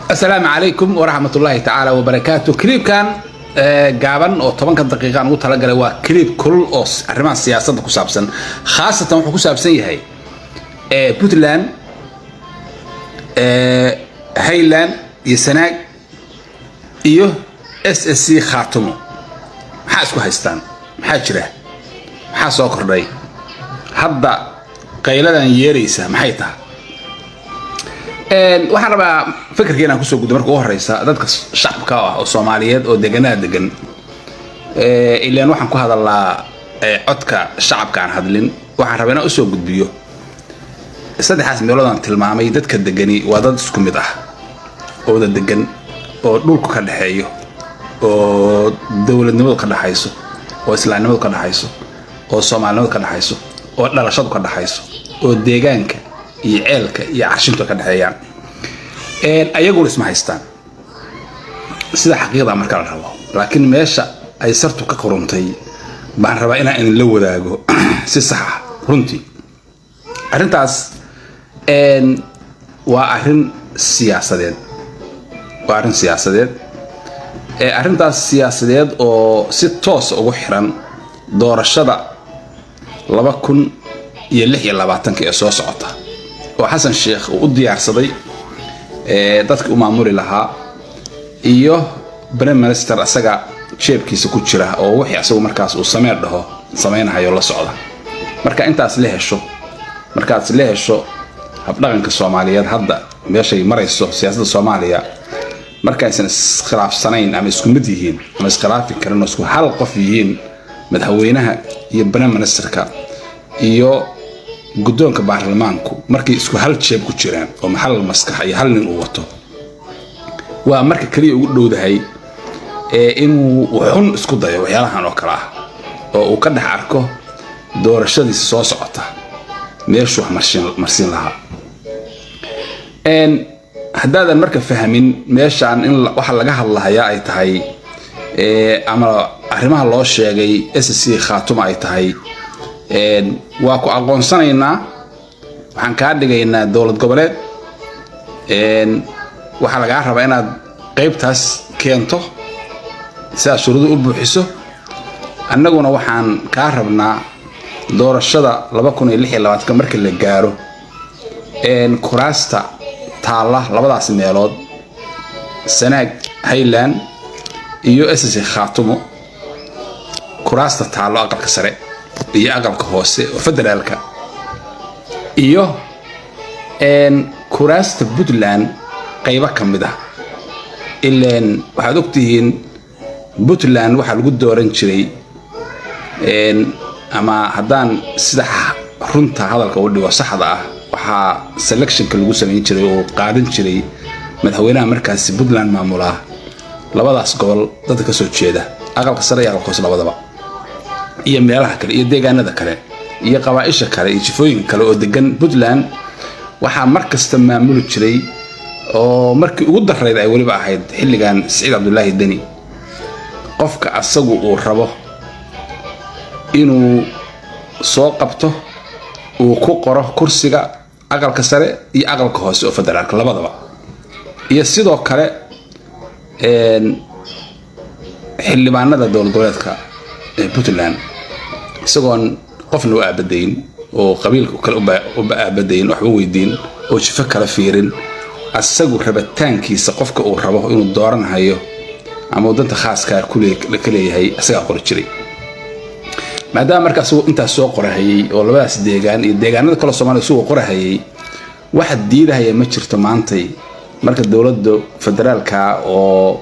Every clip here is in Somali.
Asalaamu calaykum waraxmat ullaahi tacaala wabarakaatu. Clipkan gaaban oo 10-ka daqiiqa aan ugu talagalay waa clip kulul oo arrimaha siyaasadda ku saabsan. Khaasatan wuxuu ku saabsan yahay Puntland, Highland iyo Sanaag iyo SSC Khaatumo. Maxaa isku haystaan? Maxaa jira? Maxaa soo kordhay hadda? Qayladan yeeraysa maxay tahay? Waxaan rabaa fikirka inaan kusoo gudbo. Marka ugu horeysa, dadka shacabka ah oo Soomaaliyeed oo deganada degan, ilaan waxaan ku hadalnaa codka shacabka aan hadlin. Waxaan rabaa inaan usoo gudbiyo saddexaas meelood aan tilmaamay. Dadka degani waa dad isku mid ah oo wada degan, oo dhulku ka dhexeeyo, oo dowladnimadu ka dhexayso, oo islaamnimadu ka dhexayso, oo soomaalinimadu ka dhexayso, oo dhalashadu ka dhexayso, oo deegaanka iyo ceelka iyo carshintu ka dhexeeyaan. Ayaguna isma haystaan sida xaqiiqda marka la rabo, laakiin meesha ay sartu ka quruntay baan rabaa inaan idinla wadaago si sax ah. Runtii arrintaas waa arrin siyaasadeed, waa arrin siyaasadeed. Arrintaas siyaasadeed oo si toosa ugu xiran doorashada 2026-ka ee soo socota, oo Xasan Sheekh uu u diyaarsaday dadkii u maamuli lahaa iyo prime minister asaga jeebkiisa ku jira, oo wixii asagu markaas uu sameen dhaho samaynahayo la socda. Marka intaas la hesho, markaad la hesho habdhaqanka Soomaaliyeed hadda meeshay marayso siyaasadda Soomaaliya, markaysan iskhilaafsanayn ama isku mid yihiin ama iskhilaafi karin oo isku hal qof yihiin, madaxweynaha iyo prime ministerka iyo guddoonka baarlamaanku, markay isku hal jeeb ku jiraan oo hal maskax iyo hal nin uu wato, waa marka keliya ugu dhowdahay ee inuu xun isku dayo waxyaalahan oo kale ah, oo uu ka dhex arko doorashadiisa soo socota meeshuu wax marsiin lahaa. Haddaadan marka fahmin meeshaan in waxa laga hadlahayaa ay tahay ama arrimaha loo sheegay SSC Khaatuma ay tahay, waa ku aqoonsanaynaa, waxaan kaa dhigaynaa dowlad goboleed, waxaa lagaa rabaa inaad qaybtaas keento sidaad shuruudu u buuxiso, annaguna waxaan kaa rabnaa doorashada 2026-ka marka la gaaro kuraasta taalla labadaas meelood, Sanaag Highland iyo SSC Khaatumo, kuraasta taallo aqalka sare iyo aqalka hoose oo federaalka iyo kuraasta Puntland qaybo ka mid ah. Ileen waxaad ogtihiin Puntland waxaa lagu dooran jiray, ama haddaan sida runta hadalka u dhigo saxda ah, waxaa selectionka lagu samayn jiray oo qaadan jiray madaxweynaha markaasi Puntland maamulaa labadaas gobol dadka kasoo jeeda, aqalka sare iyo aqalka hoose labadaba, iyo meelaha kale iyo deegaanada kale iyo qabaaisha kale iyo jifooyinka kale oo degan Puntland. Waxaa mar kasta maamuli jiray, oo markii ugu darayd ay weliba ahayd xilligan Siciid Cabdulaahi Deni, qofka asagu uu rabo inuu soo qabto uu ku qoro kursiga aqalka sare iyo aqalka hoose oo federaalka labadaba, iyo sidoo kale xildhibaanada dowlad goboleedka ee Puntland, isagoon qofna u aabadayn oo qabiilka kale u aabadayn, waxba weydiin oo jifo kala fiirin, asagu rabitaankiisa qofka uu rabo inuu dooranhayo ama uu danta khaaskaa ka leeyahay asagaa qori jiray. Maadaama marka asagu intaas soo qorahayay oo labadaas deegaan iyo deegaanada kaloo Soomaliya isagoo qorahayay, waxa diidahaya ma jirto maantay. Marka dowladda federaalka oo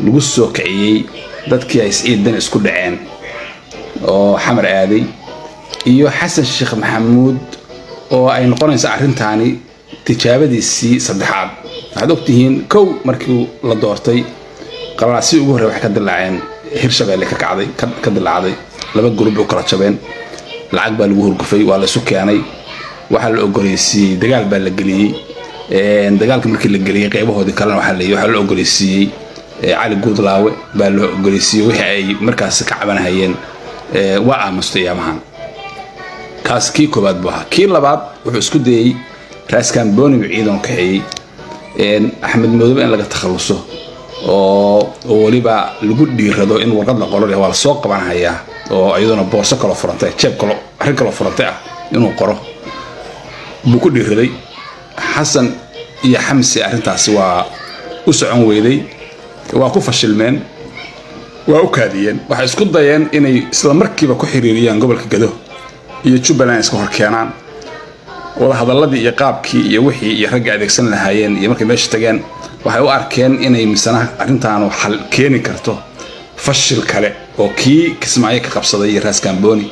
lagu soo kiciyey dadkii ay Siciid Deni isku dhaceen oo Xamar aaday iyo Xasan Sheekh Maxamuud, oo ay noqonayso arrintaani tijaabadiisii saddexaad. Waxaad ogtihiin kow markii la doortay qalalaasii ugu horrey waxay ka dilaaceen Hirshabeelle, ka kacday, ka dilaacday, laba group u kala jabeen, lacag baa lagu hurgufay, waa la isu keenay, waxaa la ogoleysiiyey, dagaal baa la geliyey. Dagaalka markii la geliyey qeybahoodii kalena waxaa la ogoleysiiyey Cali Guudlaawe baa loo ogoleysiiyey. Wixii ay markaas ka cabanahayeen waa aamustay yaamahan. Kaas kii koowaad buu ahaa. Kii labaad wuxuu isku dayey Raaskambooni buu ciidan kaxeeyey. Axmed Madoobe in laga takhaluso oo weliba lagu dhiirado in warqad la qoro, waa lasoo qabanhayaa, oo iyaduna boorso kaloo furantay, jeeb kaloo, arrin kaloo furantay ah inuu qoro buu ku dhiiraday. Xasan iyo Xamsi arrintaasi waa u socon weyday, waa ku fashilmeen, waa u kaadiyeen. Waxay isku dayeen inay isla markiiba ku xiriiriyaan gobolka Gado iyo Jubbaland, iska hor keenaan wadahadalladii iyo qaabkii iyo wixii iyo ragga adeegsan lahaayeen. Iyo markay meesha tageen, waxay u arkeen inay misana arrintaanu xal keeni karto fashil kale oo kii Kismaayo ka qabsaday iyo Raas Kamboni.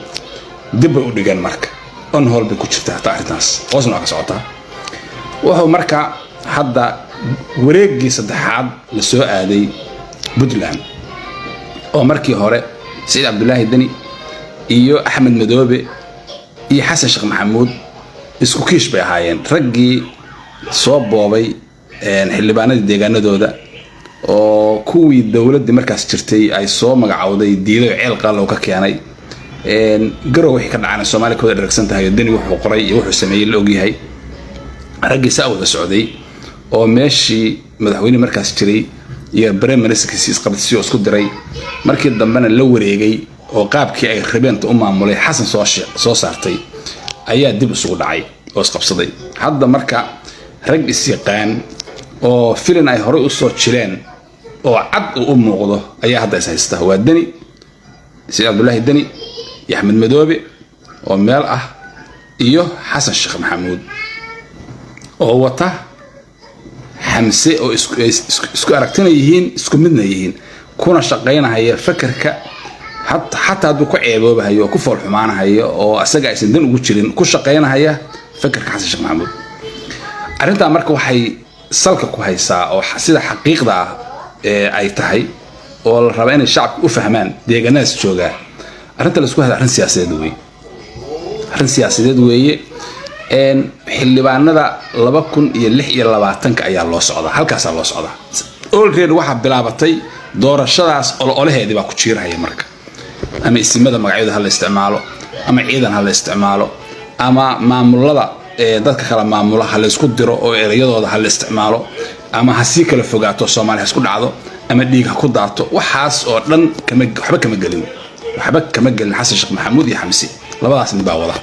Dib bay u dhigeen marka, on hold bay ku jirta hataa arrintaas, hoosna waa ka socotaa. Wuxuu marka hadda wareeggii saddexaad la soo aaday Puntland, oo markii hore Saciid Cabdulaahi Deni iyo Axmed Madoobe iyo Xasan Sheekh Maxamuud isku kiish bay ahaayeen, raggii soo boobay xildhibaanadii deegaanadooda oo kuwii dowladdii markaas jirtay ay soo magacowday diiday oo Ceel Qallow ka keenay. Garow wixii ka dhacana Soomaaliya ka wada dheragsan tahay, oo Deni wuxuu qoray iyo wuxuu sameeyey la ogyahay. Raggii saa wada socday oo meeshii madaxweyne markaas jiray iyo prime ministerkiisi isqabadsiyo isku diray, markii dambena la wareegay oo qaabkii ay rabeenta u maamulay Xasan soo saartay, ayaa dib isugu dhacay oo isqabsaday. Hadda marka rag isyaqaan oo filin ay horey usoo jireen oo cad uu u muuqdo ayaa hadda is haysta. Waa Deni, Saciid Cabdulaahi Deni iyo Axmed Madoobe oo meel ah, iyo Xasan Sheekh Maxamuud oo wata Xamse, oo isku aragtina yihiin, isku midna yihiin, kuna shaqaynahaya fakerka, xataa hadduu ku ceeboobahayo oo ku foolxumaanahayo oo asaga aysan dan ugu jirin, ku shaqaynahaya fakerka Xasan Sheekh Maxamuud. Arrintaa marka waxay salka ku haysaa oo sida xaqiiqda ah ee ay tahay oo la raba inay shacabka u fahmaan deegaanadaas joogaa, arrinta la isku hada arrin siyaasadeed weeye, arrin siyaasadeed weeye. Xildhibaanada 2026-ka ayaa loo socdaa, halkaasaa loo socdaa. Already waxaa bilaabatay doorashadaas, ololaheedii baa ku jiirahaya. Marka ama isimada magacyada ha la isticmaalo, ama ciidan ha la isticmaalo, ama maamulada dadka kala maamula ha la isku diro oo ereyadooda ha la isticmaalo, ama ha sii kala fogaato, Soomaaliya ha isku dhacdo, ama dhiig ha ku daato, waxaas oo dhan kama waxba kama gelin, waxba kama gelin. Xasan Sheekh Maxamuud iyo Xamsi labadaas nin baa wada.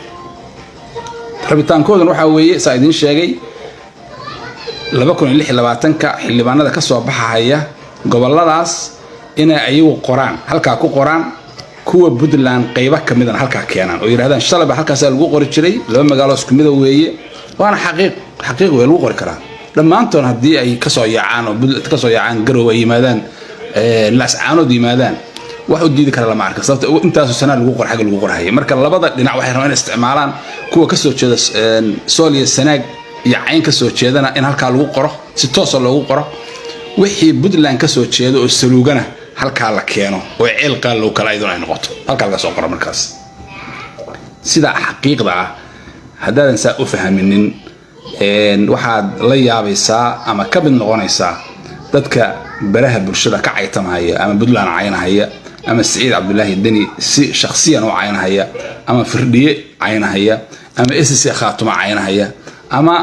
Rabitaankoodan waxaa weeye, saa idiin sheegay, 2026-ka xildhibaanada ka soo baxahaya goboladaas inay ayagu qoraan, halkaa ku qoraan, kuwa Puntland qaybo ka midana halkaa keenaan oo yidhahdaan shalayba halkaasaa lagu qori jiray, laba magaalo isku mida weeye. Waana xaqiiq, xaqiiq wey, lagu qori karaa dhammaantoon. Haddii ay kasoo yaacaan oo kasoo yaacaan Garow, ay yimaadaan Laascaanood yimaadaan, wax u diidi kara lama arka, sababta intaasu sanaa lagu qor xagga lagu qorhaya. Marka labada dhinac waxay rabaan inay isticmaalaan kuwa kasoo jeeda Sool iyo Sanaag iyo Cayn kasoo jeedana in halkaa lagu qoro, si toosa loogu qoro, wixii Puntland kasoo jeeda oo saluugana halkaa la keeno oo Ceel Qaallow kale ayaduna ay noqoto halkaa laga soo qoro. Markaas sida xaqiiqda ah haddaadan saa u fahminin, waxaad la yaabaysaa ama ka mid noqonaysaa dadka baraha bulshada ka caytamahaya, ama Puntland caynahaya, ama Siciid Cabdulaahi Deni si shakhsiyan u caynahaya, ama Firdhiye caynahaya, ama SSC Khaatuma caynahaya, ama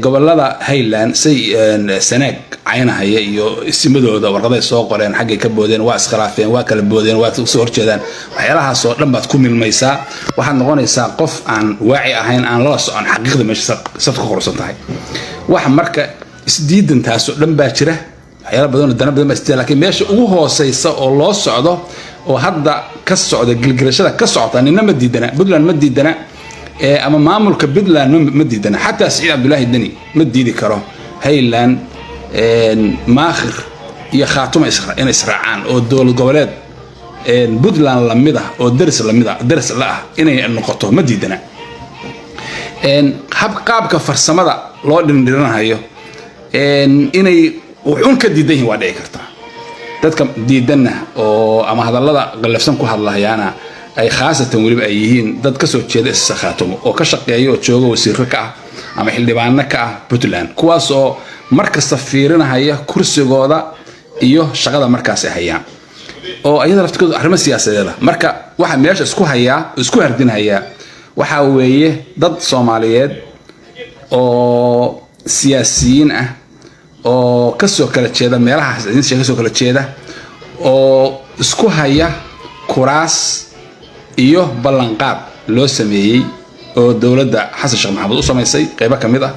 gobolada Highland say Sanaag caynahaya iyo isimadooda, warqaday soo qoreen, xaggay ka boodeen, waa iskhilaafeen, waa kala boodeen, waa soo horjeedaan. Waxyaalahaas oo dhan baad ku milmaysaa, waxaad noqonaysaa qof aan waaci ahayn, aan lala socon xaqiiqda meesha safka ku qorsan tahay. Wax marka isdiidantaas oo dhan baa jira, waxyaala badan oo dana badan baa isdiidan, laakiin meesha ugu hooseysa oo loo socdo oo hadda ka socda gilgilashada ka socota, nina ma diidana, Puntland ma diidana, ama maamulka Puntland ma diidana, xataa Siciid Cabdulaahi Deni ma diidi karo Highland, Maakhir iyo Khaatuma inay israacaan oo dowlad goboleed Puntland lamid ah oo deris lamid ah, deris la ah inay noqoto ma diidana. Hab qaabka farsamada loo dhindhiranayo inay wuxuun ka diidan yihiin waa dhici kartaa. Dadka diidanna oo ama hadallada qallafsan ku hadlahayaana ay khaasatan weliba ay yihiin dad kasoo jeeda isa Khaatumo oo ka shaqeeya oo jooga, wasiiro ka ah ama xildhibaano ka ah Puntland, kuwaas oo mar kasta fiirinahaya kursigooda iyo shaqada markaas ay hayaan, oo iyada laftikooda arrimo siyaasadeeda. Marka waxa meesha isku hayaa, isku hardinhayaa, waxaa weeye dad Soomaaliyeed oo siyaasiyiin ah. Oo kasoo kala jeeda meelahaas idin sheeg, kasoo kala jeeda oo isku haya kuraas iyo ballanqaad loo sameeyey oo dowladda Xasan Sheekh Maxamuud u samaysay, qeybo ka mid ah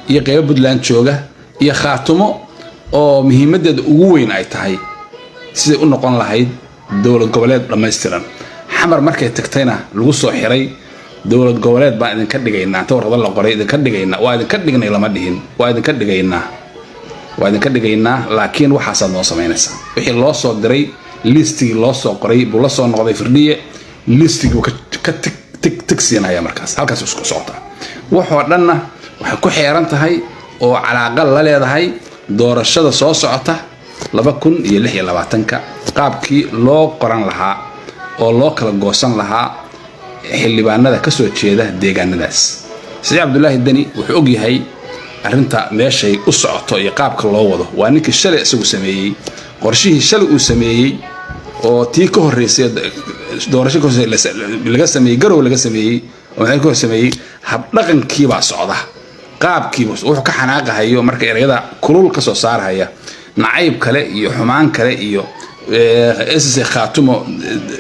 iyo qeybo Puntland jooga iyo Khaatumo, oo muhiimaddeeda ugu weyn ay tahay siday u noqon lahayd dowlad goboleed dhammaystiran. Xamar markay tagtayna lagu soo xiray "dowlad goboleed baan idinka dhigaynaa". Inta warqado la qoray, "idinka dhigaynaa", "waa idinka dhignay" lama dhihin. "Waa idinka dhigaynaa, waa idinka dhigaynaa, laakiin waxaasaad noo samaynaysaa." Wixii loo soo diray, listigii loo soo qoray buu la soo noqday Firdhiye. Listigii buu ka tig tig tig siinaya. Markaas halkaas isku socotaa. Waxoo dhanna waxay ku xeeran tahay oo calaaqa la leedahay doorashada soo socota 2026-ka, qaabkii loo qoran lahaa oo loo kala goosan lahaa xildhibaanada ka soo jeeda deegaanadaas. Saciid Cabdulaahi Deni wuxuu og yahay arrinta meeshay u socoto iyo qaabka loo wado. Waa ninkii shalay isagu sameeyey qorshihii shalay uu sameeyey oo tii ka horreysay, doorasho ka horreysay laga sameeyey, Garow laga sameeyey oo maxay ka hor sameeyey. Habdhaqankiibaa socda, qaabkiiba wuxuu ka xanaaqahayo marka ereyada kulul ka soo saarhaya, nacayb kale iyo xumaan kale iyo SSC Khaatumo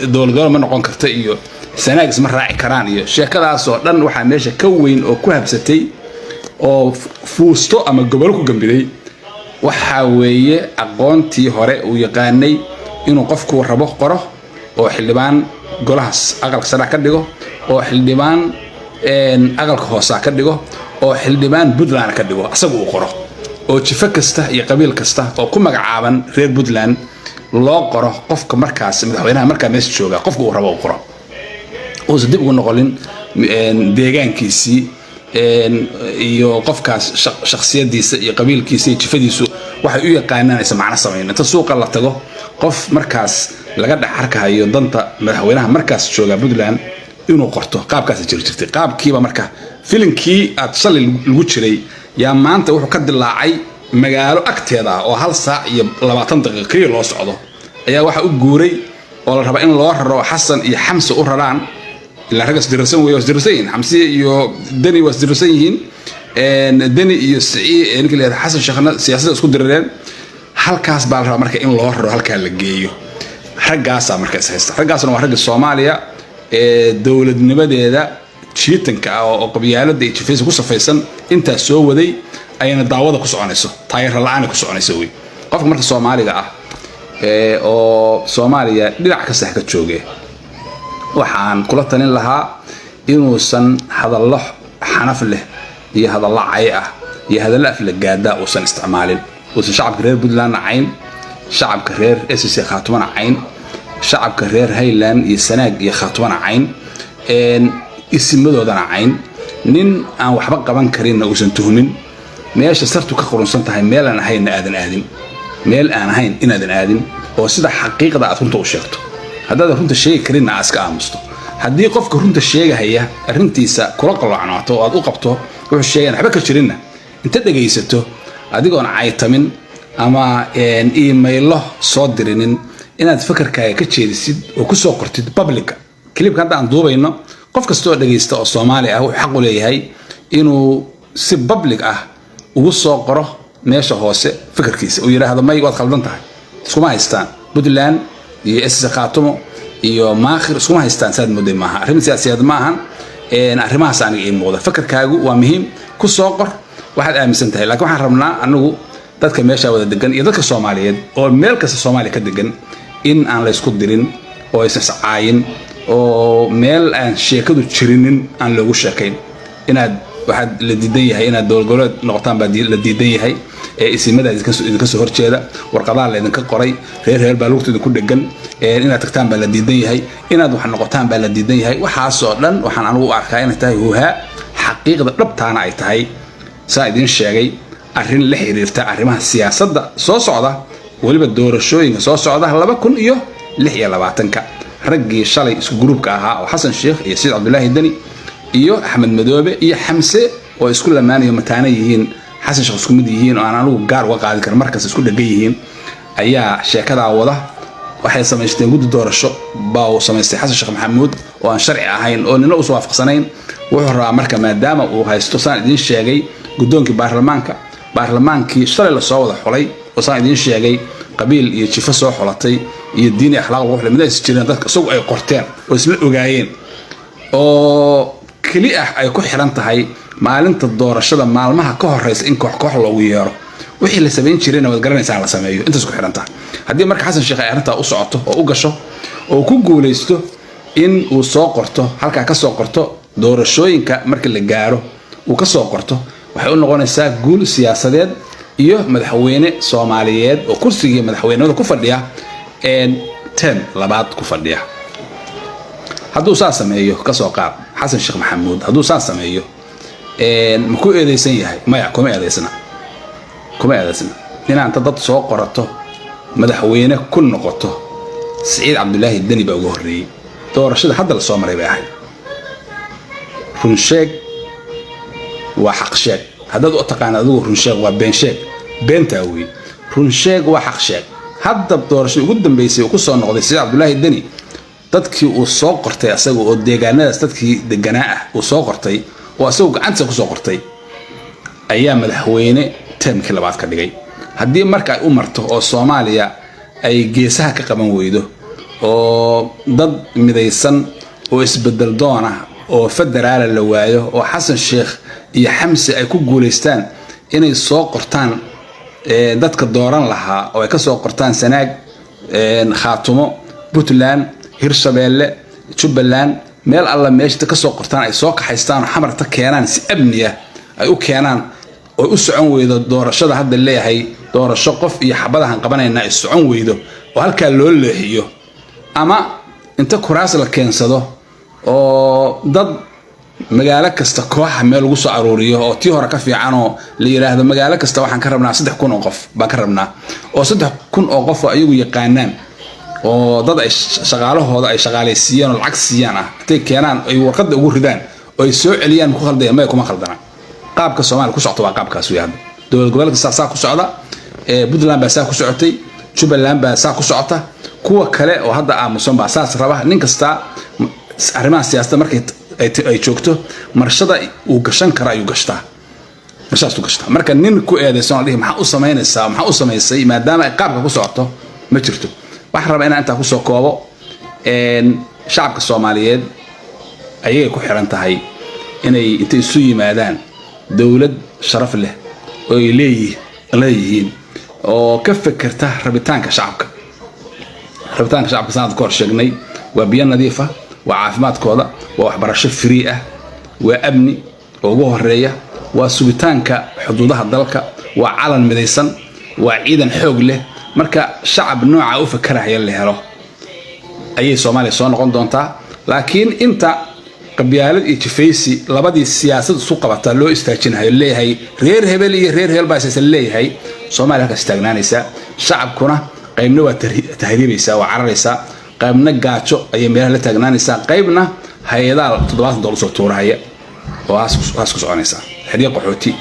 dowlad goboleed ma noqon karta iyo Sanaag isma raaci karaan iyo sheekadaasoo dhan, waxaa meesha ka weyn oo ku habsatay oo fuusto ama gobolo ku gambiday waxaa weeye aqoontii hore uu yaqaanay inuu qofku rabo qoro oo xildhibaan golahaas aqalka sare ka dhigo, oo xildhibaan aqalka hoosa ka dhigo, oo xildhibaan Puntland ka dhigo, asaga uu qoro, oo jifo kasta iyo qabiil kasta oo ku magacaaban reer Puntland loo qoro qofka markaas madaxweynaha markaa meesha jooga qofka uu rabo uu qoro, uusan dib ugu noqonin deegaankiisii iyo qofkaas shakhsiyadiisa iyo qabiilkiisa iyo jifadiisu waxay u yaqaanaan aysan macno samayn. Inta suuqa la tago, qof markaas laga dhex arkahayo danta madaxweynaha markaas jooga Puntland inuu qorto, qaabkaasa jiri jirtay. Qaabkiiba marka filinkii aad shalay lagu jiray yaa maanta wuxuu ka dilaacay magaalo agteeda ah oo 1 saac iyo 20 daqiiqo keliya loo socdo ayaa waxa u guuray oo la rabaa in loo raro, Xasan iyo Xamse u raraan. Ilaa ragga isdirarsan wey, waa isdirarsan yihiin. Xamse iyo Deni waa isdirarsan yihiin. Deni iyo Sicii, ninka la yihahdo Xasan Sheekhna, siyaasadda isku dirireen. Halkaas baa la rabaa marka in loo raro, halkaa la geeyo. Raggaasaa marka is haysta. Raggaasna waa ragga Soomaaliya ee dowladnimadeeda jiitanka ah oo qabyaalada iyo jifaysa ku safaysan intaas soo waday, ayna daawada ku soconayso, taayaro la-aan ku soconayso wey. Qofka marka Soomaaliga ah oo Soomaaliya dhinac kasta ha ka jooge, waxaan kula talin lahaa inuusan hadallo xanaf leh iyo hadallo cay ah iyo hadallo aflagaada uusan isticmaalin, uusan shacabka reer Puntlandna cayn, shacabka reer SSC Khaatumana cayn, shacabka reer Highland iyo Sanaag iyo Khaatumana cayn, isimadoodana cayn, nin aan waxba qaban karinna uusan tuhmin. Meesha sartu ka qurunsan tahay meelaan ahaynna aadan aadin, meel aan ahayn inaadan aadin, oo sida xaqiiqda aad runta u sheegto. Haddaadan runta sheegi karinna, aad iska aamusto. Haddii qofka runta sheegahaya arrintiisa kula qalloocnaato oo aad u qabto wuxuu sheegayan waxba ka jirinna, inta dhegaysato adigoon caytamin ama emailo soo dirinin, inaad fakarkaaga ka jeedisid oo kusoo qortid publica. Clipka hadda aan duubayno, qof kasta oo dhegaysta oo Soomaali ah wuxuu xaq u leeyahay inuu si public ah ugu soo qoro meesha hoose fikirkiisa, uu yidhaahdo: "May, waad khaldan tahay, iskuma haystaan Puntland iyo SSC Khaatumo iyo Maakhir, iskuma haystaan, saad mooday maaha, arrin siyaasiyaed ma ahan." Arrimahaas aniga ii muuqda. Fakarkaagu waa muhiim, ku soo qor waxaad aaminsan tahay. Laakiin waxaan rabnaa anigu dadka meesha wada degan iyo dadka Soomaaliyeed oo meel kasta Soomaaliya ka degan in aan laysku dirin oo aysan iscaayin oo meel aan sheekadu jirinin aan loogu sheekayn. Inaad waxaad la diidan yahay inaad dowlad goboleed noqotaan baa la diidan yahay ee isimada idinka soo horjeeda, warqadaha la idinka qoray, reer reer baa lugta idinku dhegan, inaad tagtaan baa la diidan yahay, inaad wax noqotaan baa la diidan yahay. Waxaasoo dhan waxaan anigu u arkaa inay tahay huhaa, xaqiiqda dhabtaana ay tahay saa idiin sheegay, arrin la xiriirta arrimaha siyaasadda soo socda, weliba doorashooyinka soo socda 2026-ka. Raggii shalay isku gruubka ahaa oo Xasan Sheikh iyo Saciid Cabdulaahi Deni iyo Axmed Madoobe iyo Xamse oo isku lamaanayo, mataana yihiin, Xasan Sheekh isku mid yihiin, oo aan anigu gaar uga qaadi karin, markas isku dhegan yihiin, ayaa sheekadaa wada. Waxay samaysteen guddi doorasho baa uu samaystay Xasan Sheekh Maxamuud oo aan sharci ahayn oo nina uusan waafaqsanayn. Wuxuu rabaa marka, maadaama uu haysto, saan idiin sheegay, guddoonkii baarlamaanka. Baarlamaankii shalay lasoo wada xulay oo saan idiin sheegay, qabiil iyo jifo soo xulatay iyo diin iyo akhlaaq lagu xulay mid aysan jirin, dadka isagu ay qorteen oo isla ogaayeen, oo keli ah ay ku xiran tahay maalinta doorashada maalmaha ka horeysa in koox koox loogu yeero. Wixii la samayn jirayna waad garanaysaa, la sameeyo, intaas ku xiran tahay. Haddii marka Xasan Sheekh ay arrintaa u socoto oo u gasho oo ku guulaysto in uu soo qorto, halkaa ka soo qorto, doorashooyinka marka la gaaro uu ka soo qorto, waxay u noqonaysaa guul siyaasadeed iyo madaxweyne Soomaaliyeed oo kursigii madaxweynenimada ku fadhiya, term labaad ku fadhiya. Hadduu saa sameeyo, kasoo qaad Xasan Sheekh Maxamuud hadduu saa sameeyo, ma ku eedeysan yahay? Maya, kuma eedeysna, kuma eedeysna. Inaanta dad soo qorato madaxweyne ku noqoto, Siciid Cabdulaahi Deni baa uga horreeyey. Doorashada hadda la soo maray bay ahayd. Runsheeg waa xaq sheeg. Haddaad u taqaana adigu runsheeg waa been sheeg, beentaa wey. Runsheeg waa xaq sheeg. Hadda doorashadii ugu dambeysay uu ku soo noqday Siciid Cabdulaahi Deni, dadkii uu soo qortay asaga oo deegaanadaas dadkii deganaa ah uu soo qortay oo asagu gacantiisa kusoo qortay ayaa madaxweyne termkii labaad ka dhigay. Haddii marka ay u marto oo Soomaaliya ay geesaha ka qaban weydo oo dad midaysan oo isbedel doon ah oo federaala la waayo, oo Xasan Sheekh iyo Xamse ay ku guulaystaan inay soo qortaan dadka dooran lahaa oo ay ka soo qortaan Sanaag, Khaatumo, Puntland, Hirshabeelle, Jubbaland, meel alla meesha ka soo qortaan, ay soo kaxaystaan oo Xamarta keenaan, si amni ah ay u keenaan, oo u socon weydo doorashada hadda leeyahay, doorasho qof iyo xabadahan qabanayna ay socon weydo oo halkaa loo leexiyo, ama inta kuraas la keensado oo dad magaalo kasta kooxa meel lagu soo aruuriyo oo tii hore ka fiicanoo la yidhaahdo magaalo kasta waxaan ka rabnaa 3000 oo qof baan ka rabnaa, oo 3000 oo qof oo ayagu yaqaanaan oo dad ay shaqaalahooda ay shaqaalaysiiyeen oo lacag siiyaan ah intay keenaan ay warqadda ugu ridaan oo ay soo celiyaan, ku khaldaya? Maya, kuma khaldana. Qaabka Soomaaliya ku socota waa qaabkaas wey. Hadda dowlad goboleedka saa ku socda, Puntland baa saa ku socotay, Jubbaland baa saa ku socota, kuwa kale oo hadda aamusan baa saas raba. Nin kasta arrimaha siyaasadda markay ay joogto, marshada uu gashan karo ayuu gashtaa, marshadaas uu gashtaa. Marka nin ku eedeysan oo dhihi maxaa u samaynaysaa, maxaa u samaysay, maadaama ay qaabka ku socoto, ma jirto. Waxaan rabaa inaan intaa kusoo koobo. Shacabka Soomaaliyeed ayagay ku xiran tahay inay intay isu yimaadaan dowlad sharaf leh oo ay leeyihiin oo ka fekerta rabitaanka shacabka. Rabitaanka shacabka sanad ka hor sheegnay waa biyo nadiif ah, waa caafimaadkooda, waa waxbarasho free ah, waa amni oo ugu horeeya, waa sugitaanka xuduudaha dalka, waa calan midaysan, waa ciidan xoog leh. Marka shacab nooca u fakaraya la helo ayay Soomaaliya soo noqon doontaa. Laakiin inta qabyaalad iyo jifaysi labadii siyaasad isu qabata loo istaajinayo, leeyahay reer hebel iyo reer hebel baa isla leeyahay, Soomaaliya halkaas taagnaanaysaa. Shacabkuna qaybna waa tahriibaysaa, waa cararaysaa, qaybna gaajo ayay meelaha la taagnaanaysaa, qaybna hay-adaha $70 usoo tuurahaya oo haas ku soconaysaa xeryo qaxooti.